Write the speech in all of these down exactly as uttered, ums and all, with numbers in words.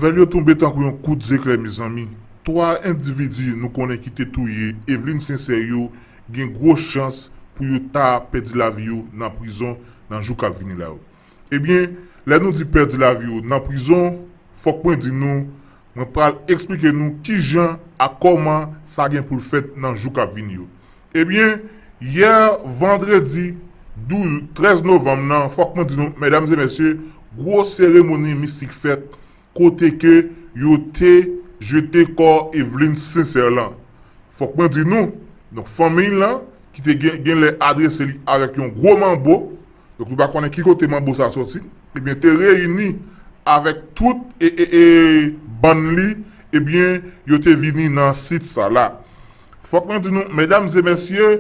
Nouvèl yo tonbe tankou yon kout zeklè, mezanmi. Twa endividi nou konnen ki te touye Eveline Sincère yo gen gwo chans pou yo ta pèdi lavi yo nan prizon nan jou k ap vini la yo. Ebyen, lè nou di pèdi lavi yo nan prizon, fòk mwen di nou, mwen pral eksplike nou kijan ak kòman sa gen pou l fèt nan jou k ap vini yo. Ebyen, yè vandredi douz, trèz novanm nan, fòk mwen di nou, medam e mesye, gwo seremoni mistik fèt kote ke yo te jete kò Eveline Sincère lan. Fòk mwen di nou, donk fanmi lan, ki te gen, gen lè adrese li avèk yon gwo manbo, donk nou pa konnen ki kote manbo sa sòti, ebyen te reyini avèk tout e, e, e bann li, ebyen yo te vini nan sit sa la. Fòk mwen di nou, medam e mesye,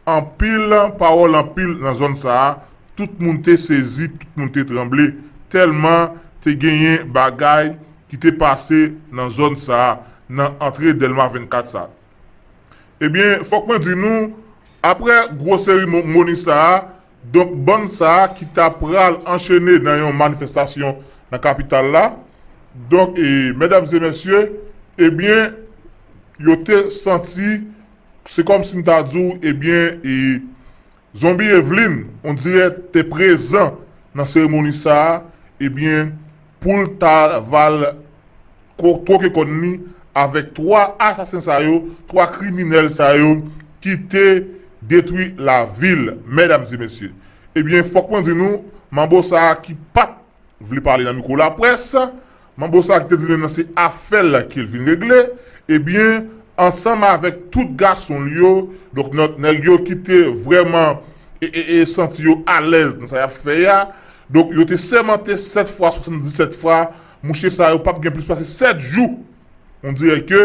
anpil pawòl anpil nan zòn sa a, tout moun te sezi, tout moun te tranble, tèlman te genyen bagay ki te pase nan zòn sa a, nan antre Dèlma vennkat sa a. Ebyen, fòk mwen di nou, apre gwo seremoni sa a, donk bann sa a ki ta pral anchene nan yon manifestasyon nan kapital la, donk, e, medam e mesye, ebyen, yo te santi, se kòmsi m ta di w, ebyen, e, zonbi Eveline, on dirè, te prezan nan seremoni sa a, ebyen, pou l ta va l ko-, twoke kòn li avèk twa asasen sa yo, twa kriminèl sa yo ki te detwi lavi l, medam e mesye. Ebyen, fòk mwen di nou, manbo sa a ki pa t vle pale nan mikwo laprès, manbo sa a ki te di menm nan se afè l ke l vin regle, ebyen, ansanm avèk tout gason l yo, donk, nèg yo ki te vrèman e, e, e santi yo alèz nan sa y ap fè a, donk, yo te sèmante sèt fwa, swasanndisèt fwa, mouche sa yo p ap gen plis pase sèt jou, on dirè ke,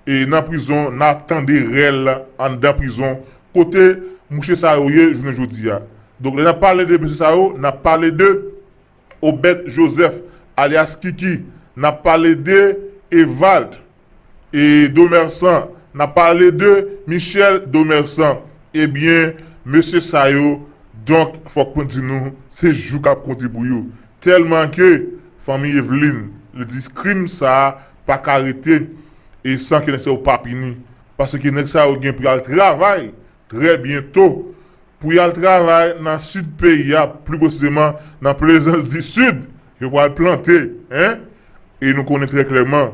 e nan prizon, n a tande rèl anndan prizon, kote mouche sa yo ye jounen jodi a. Donk, lè n ap pale de mesye sa yo, n ap pale de Obed Joseph, alyas Kiki, n ap pale de Evald e Domersan, n ap pale de Michel Domersan. Ebyen, mesye sa yo, donk, fòk mwen di nou, se jou k ap konte pou yo. Tèlman ke fanmi Eveline, li di krim sa a pa ka rete e san ke nèg sa yo pa pini. Paske nèg sa yo gen pou y al travay trè byento pou y al travay nan sid peyi a, pli presizeman nan Plaisance du Sud, yo pral plante, en? E nou konnen trè klèman,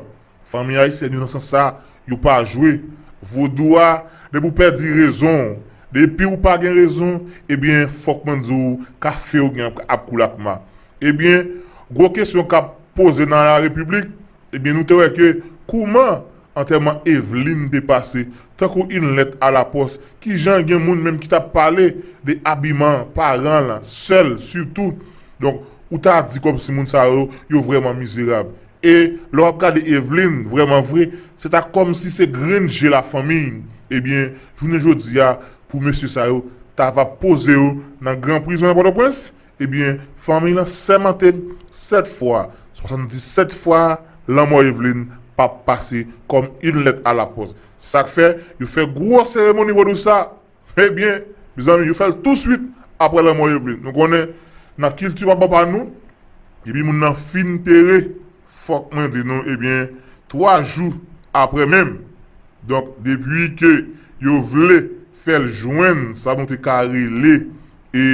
fanmi ayisyèn yo nan sans sa, yo pa jwe. Vodou a, depi w pèdi rezon w, depi w pa gen rezon, ebyen, fòk mwen di w, kafe w gen ap, ap koule ak ma. Ebyen, gwo kesyon k ap poze nan la repiblik, ebyen, nou te wè ke kouman antèman Eveline te pase, tankou une lettre à la poste, kijan gen moun menm ki t ap pale de abiman paran l, sè l sitou. Donk, ou ta di kòmsi moun sa yo, yo vrèman mizerab. E lè w ap gade Eveline, vrèman vre, se ta kòmsi se grenn je lafanmi. Ebyen, jounen jodi a, pou mesye sa yo, ta va poze yo nan gran prizon nan Pòtoprens, ebyen, fanmi lan sèmante sèt fwa, swasanndisèt fwa, lanmò Eveline p ap pase kòm une lettre à la poste. Sa k fè, yo fè gwo seremoni vodou sa. Ebyen, mezanmi, yo fè l touswit apre lanmò Eveline. Nou konnen, nan kilti papa pa nou, depi moun nan fin tere, fòk mwen di nou, ebyen, twa jou apre menm. Donk, depi ke yo vle fè l jwenn sa nou te ka rele, e,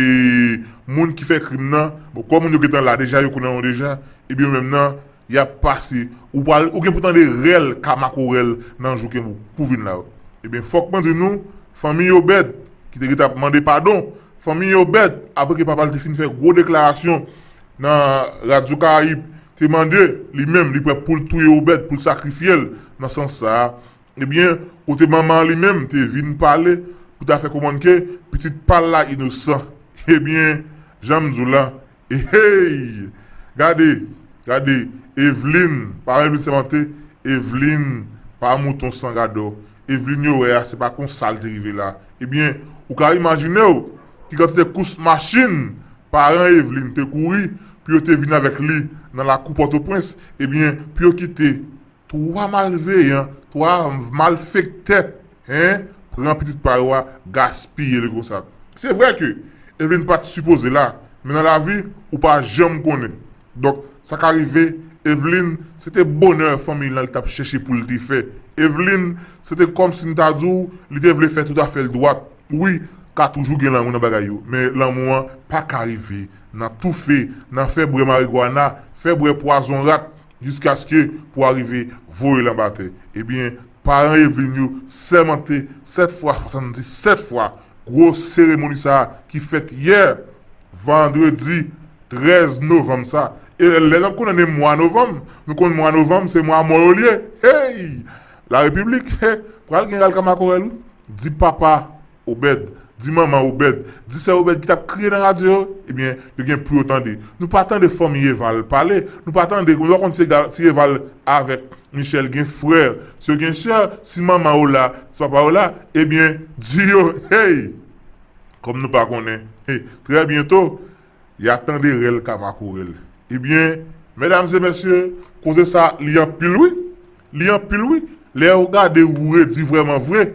moun ki fè krim nan, bon, kòm moun yo gentan la deja, yo konnen yo deja, ebyen, yo menm nan, y ap pase. Ou pral, ou gen pou tande rèl ka makorèl nan jou ke pou vin la yo. Ebyen, fòk mwen di nou, fanmi Obed, ki te gentan ap mande padon, fanmi Obed, apre ke papa l te fin fè gwo deklarasyon nan Radyo Karayib, te mande li menm, li prè pou l touye Obed, pou l sakrifye l, nan sans sa a. Ebyen, kote manman li menm te vin pale, pou ta fè konprann ke pitit pa l la inosan. Ebyen, jan m di w la, e hey! Gade, gade, Eveline, paran Eveline sèmante, Eveline pa mouton san gadò. Eveline yo wè a, se pa konsa l te rive la. Ebyen, ou ka imajine w ki kantite kous machin paran Eveline te kouri pou yo te vin avèk li nan lakou Pòtoprens, ebyen, pou yo kite twa malveyan, twa malfektè, en, pran pitit pa yo a, gaspiye li konsa. Se vre ke Eveline pa t sipoze la, men nan lavi, ou pa janm konnen. Donk, sa ka rive, Eveline, se te bonè fanmiy lan li t ap chèche pou l te fè. Eveline, se te kòmsi m ta di w, li te vle fè tout afè l dwat. Wi, ka toujou gen lanmou nan bagay yo, men lanmou an pa ka rive nan toufe, nan fè bwè marigwana, fè bwè pwazon rat, jiskaske pou arive voye l anba tè. Ebyen, paran Eveline yo sèmante sèt fwa, swasanndisèt fwa, gwo seremoni sa a ki fèt yè, vandredi trèz novanm sa. E lè n ap kondannen mwa novanm, nou konn mwa novanm se mwa mò yo l ye. Hey! Larepiblik, he, pral gen ral ka makorèl wi. Di papa Obed, di manman Obed, di sè Obed ki t ap kriye nan radyo yo, ebyen, yo gen pou yo tande. Nou pa tande fanmi Eval pale, nou pa tande, nou pa konn si Ega- si Eval avèk Michel gen frè, si yo gen sè, si manman yo la, si papa yo la, ebyen, di yo, hey! Kòm nou pa konnen, hey, trè byento, y a tande rèl ka makorèl. Ebyen, medam e mesye, koze sa, li anpil wi. Li anpil wi. Lè ou gade ou redi vrèman vre.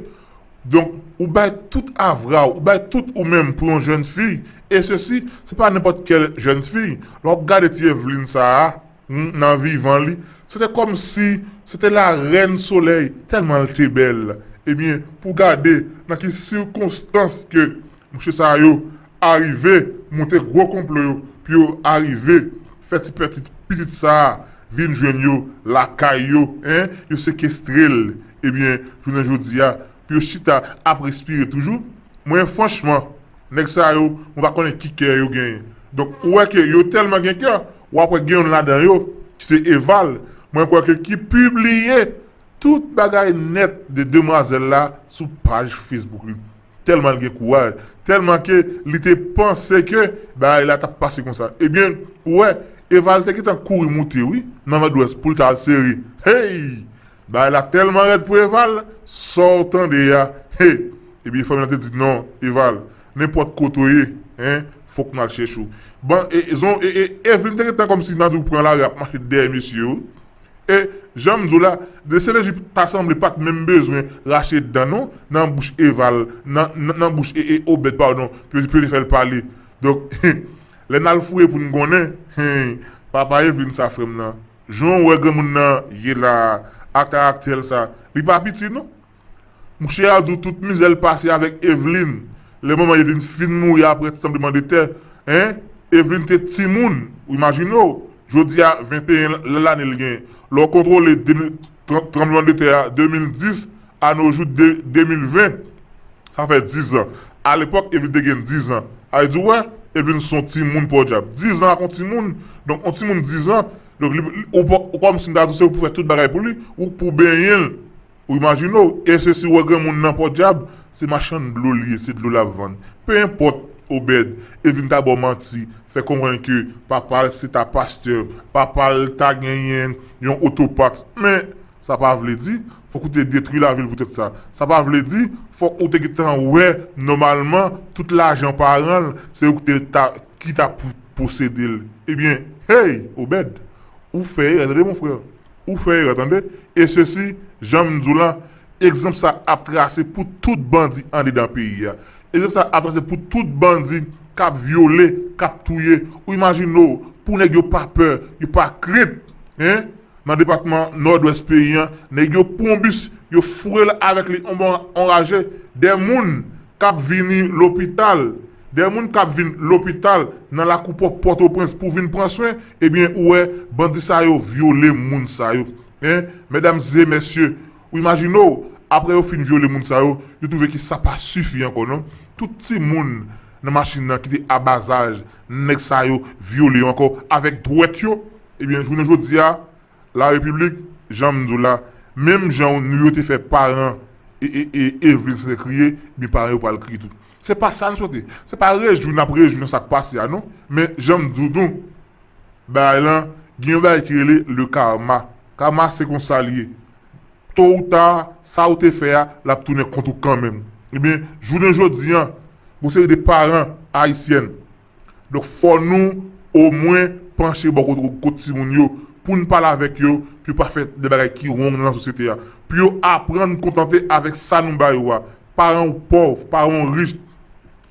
Donk, ou bay tout avra w, ou bay tout ou menm pou yon jèn fi. E sesi, se pa nenpòt kèl jèn fi. Lè w ap gade ti Eveline sa a, hmm, nan vivan li, se te kòmsi se te larèn solèy, tèlman l te bèl. Ebyen, pou gade nan ki sikonstans ke mouche sa yo arive monte gwo konplo yo pou yo arive fè ti pètit pitit sa a vin jwenn yo lakay yo, en, yo sekestre l. Ebyen, jounen jodi a, pou yo chita ap respire toujou. Mwen, franchman, nèg sa yo, mwen pa konnen ki kè yo genyen. Donk, ou wè ke yo tèlman gen kè, w ap wè gen youn ladan yo, ki se Eval, mwen kwè ke ki pibliye tout bagay nèt de demwazèl la sou paj Facebook li. Tèlman l gen kouraj, tèlman ke li te panse ke bagay la t ap pase konsa. Ebyen, ou wè, Eval te gentan kouri moute, wi, nan Nòdwès pou l ta al sere. Hey! Bagay la tèlman rèd pou Eval, sa w tande a, he! Ebyen, fanmi lan te di, non, Eval, nenpòt kote w ye, en, fòk n al chèche w. Bon, e, e, zon, e, e, Eveline te gentan kòmsi nan tou pran lari ap mache dèyè mesye yo. E, jan m di w la, de se Lejip ta sanble pa t menm bezwen rache dan non, nan bouch Eval, nan, nan, nan bouch e, e, Obed, padon, pou, pou yo te fè l pale. Donk, lè n al fouye pou n konnen, hen, papa Eveline sa frè m nan, jan w wè granmoun nan ye la, ak karaktè l sa, li pa piti non. Mouche a di w tout mizè l pase avèk Eveline. Lè manman Eveline fin mouri apre ti tranblemanndetè, en, Eveline te timoun, ou imajine w, jodi a venteyen lane l genyen. Lè w kontwole de mil, tran- tranblemanndetè a de mil dis, a no jou de, de mil ven, sa fè diz an. Alepòk, Eveline te gen diz an. Sa vle di, w wè, Eveline se yon timoun pòdyab. Diz an ak yon timoun, donk yon timoun diz an, donk li, li- ou, pa- ou kòmsi m ta di w se ou pou fè tout bagay pou li, ou pou benyen l. Ou imajine w, e se si w wè granmoun nan pòdyab, se machann dlo li ye, se dlo l ap vann. Pe enpòt, Obed, Eveline ta ba w manti, fè konprann ke papa l se ta pastè, papa l ta genyen yon otopat. Men, sa pa vle di, fòk ou te detwi lavi l poutèt sa. Sa pa vle di, fòk ou te gentan wè, nòmalman, tout lajan paran l, se ou ki te ta, ki ta pou- posede l. Ebyen, hey, Obed, ou fè erè, tande, mon frè. Ou fè erè, tande. E sesi, jan m di w la, egzanp sa ap trase pou tout bandi andedan peyi a. Egzanp sa ap trase pou tout bandi k ap vyole, k ap touye. Ou imajine w, pou nèg yo pa pè, yo pa krent, en, nan depatman Nòdwès peyi a, nèg yo pran yon bis, yo foure l avèk li, on bon anraje, de moun k ap vini lopital, de moun k ap vin lopital nan lakou pò Pòtoprens pou vin pran swen, ebyen, ou wè, bandi sa yo vyole moun sa yo. En, medam e mesye, ou imajine w, apre yo fin vyole moun sa yo, yo twouve ke sa pa sifi ankò, non. Tout timoun nan machin nan ki te a ba zaj nèg sa yo vyole yo ankò avèk dwèt yo, ebyen, jounen jodi a, Larepiblik, jan m di w la, menm jan nou yo te fè paran e, e, e, Eveline se te kriye, ebyen paran yo pral kriye tou. Se pa sa n swete. Se pa rejwi n ap rejwi nan sa k pase a, non. Men, jan m di w tou, bagay lan, gen yon bagay ki rele le karma. Karma, se konsa l ye. To ou ta, sa ou te fè a, l ap tounen kont ou kanmenm. Ebyen, jounen jodi a, gon seri de paran ayisyèn, donk, fò nou omwen panche bò kot, kot timoun yo, pou n pale avèk yo, pou yo pa fè de bagay ki wrong nan sosyete a, pou yo aprann kontante avèk sa nou ba yo a. Paran w pòv, paran w rich,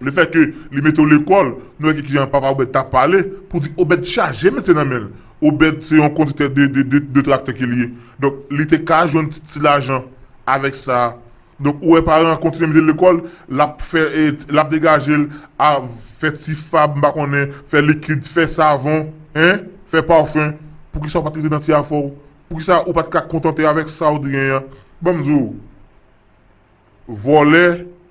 lefètke li mete w lekòl, nou wè ki jan papa Obed t ap pale, pou di Obed chaje mesye nan men l. Obed se yon kondiktè de, de, de, de traktè ke li ye. Donk, li te ka jwenn ti, ti lajan avèk sa. Donk, ou wè paran an kontinye mete l lekòl, l ap fè, e, l ap degaje l a fè ti fab, m pa konnen, fè likid, fè savon, en, fè pafen. Poukisa ou pa t rete nan ti afè w? Poukisa ou pa t ka kontante avèk sa ou t genyen an? Ban m di w, vòlè,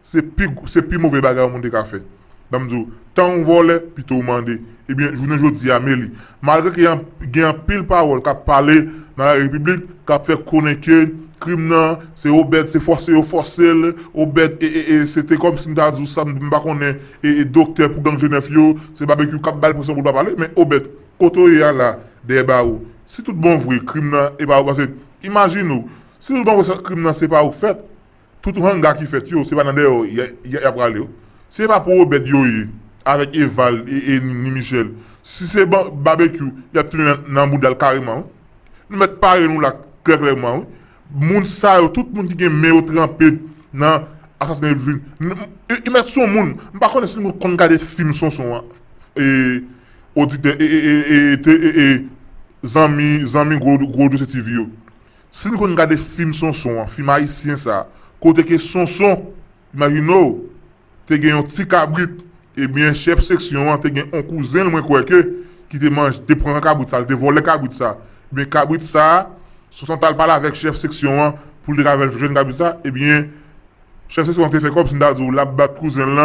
se pi, se pi move bagay yon moun te ka fè. Ban m di w, tan ou vòlè, pito ou mande. Ebyen, jounen jodi a, Meli, malgre ke gen, gen anpil pawòl k ap pale nan la repiblik, k ap fè konnen ke krim nan, se Obed, se fòse yo fòse l, Obed, e, e, e, se te kòmsi m ta di w sa, m pa konnen, e, e, doktè pou gang G nèf yo, se Babekyou k ap ba l presyon pou l pa pale, men Obed, kote w ye a la, dèyè bawo. Si tout bon vre, krim nan, e pa ou, paske, imajine w, si tout bon vre, sa, krim nan, se pa ou k fèt, tout hanga ki fèt yo, se pa nan dèyè y, y, y ap prale yo. Si se pa pou Obed yo ye, avèk Eval e, e ni, ni Michel, si se ba, Babekyou, y ap tounen nan, nan bouda l kareman, wi. Nou mèt pare nou la, trè klèman, wi. Moun sa yo, tout moun ki gen men yo tranpe nan asasinen Ludvin, n, e, e mèt se yon moun, m pa konnen si nou konn gade fim Sonson an, e, oditè, e, e, e, e, te, e, e, zanmi, zanmi gwo, gwo dosye T V yo. Si nou konn gade fim Sonson an, fim ayisyen sa, kote ke Sonson, imajine w, te gen yon ti kabrit, ebyen, chèf seksyon an te gen yon kouzen l, mwen kwè ke, ki te manje, te pran kabrit sa, li te vòlè kabrit sa. Ebyen, kabrit sa, Sonson t al pale avèk chèf seksyon an, pou l te ka fè l jwenn kabrit sa, ebyen, chèf seksyon an te fè kòmsi m ta di w, l ap bat kouzen l lan,